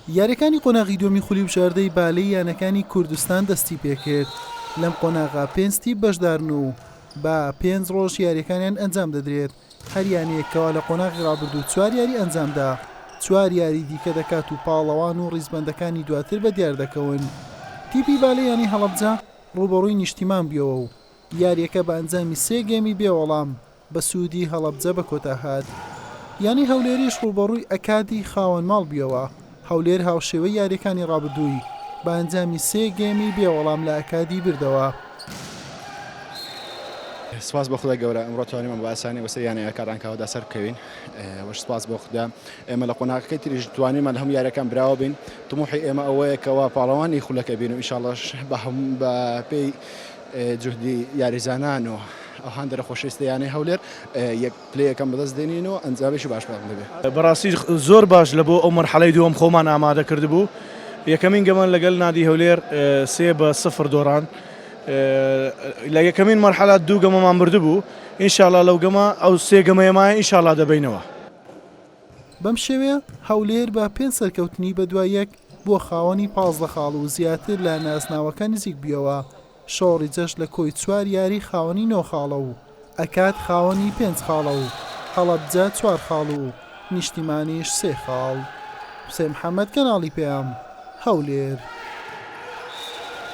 یاریەکانی قۆناغی دووەمی خولی بژاردەی بالەی یانەکانی کوردستان دەستی پێکرد، لەم قۆناغە پێنج تیپ بەشدارن و بە پێنج ڕۆژ یاریەکانیان ئەنجام دەدرێت، هەر یانەیەک کەوا لە قۆناغی ڕابردوو چوار یاری ئەنجامدا چوار یاری دیکە دەکات و پاڵەوان و ڕیزبەندەکانی دواتر بەدیار دەکەون. تیپی بالەی یانەی هەڵەبجە ڕووبەڕووی نیشتیمان بوویەوە و یاریەکە بە ئەنجامی سێ گێمی بێ وەڵام بە سوودی هەڵەبجە بە کۆتا هات. یانەی هەولێریش ڕووبەڕووی ئەکادی خاوەن ماڵ بوویەوە، هەولێر هاوشێوەی یارییەکانی ڕابردووی بە ئەنجامی سێ گێمی بێ وەڵام لە ئەکادی بردەوە. سوپاس بۆ خودای گەورە ئەمڕۆ توانیمان بە ئاسانی بەسەر یانەی ئەکاد عەنکاوەدا سەربکەوین وەش سوپاس بۆ خودا ئێمە لە قۆناغەکەی تریش توانیمان لە هەموو یاریەکان براوە بین تموحی ئێمە ئەوەیە کەوا پاڵەوانی خولەکە بین و ئینشاڵڵاش بە بە پێی جوهدی یاریزانان و ئەو هاندەرە خۆشەویستە یانەی هەولێر یەک پلەی یەکەم بەدەست دێنین و ئەنجامێکی باشمان دەبێت. بەڕاستی زۆر باش لە بۆ ئەو مەرحەلەی دووەم خۆمان ئامادە کردبوو یەکەمین گەمان لەگەل نادی هەولێر 3-0 دۆڕان لە یەکەمین مەرحەلە دوو گەمەمان بردبوو ئینشاڵا لەو گەمە ئەو سێ گەمەیەمایە ئینشاڵا دەبینەوە. بەم شێوەیە هەولێر بە پێنج سەرکەوتنی بەدوای یەک بووە خاوەنی 15 خاڵ و زیاتر لە نازناوەکە نزیک بوویەوە، شۆڕی جەش لە کۆی چوار یاری خاوەنی نۆ خاڵە و ئەکاد خاوەنی پێنج خاڵە و هەڵەبجە چوار خاڵ و نیشتیمانیش سێ خاڵ. حوسێن محەمەد، کەناڵی پەیام، هەولێر.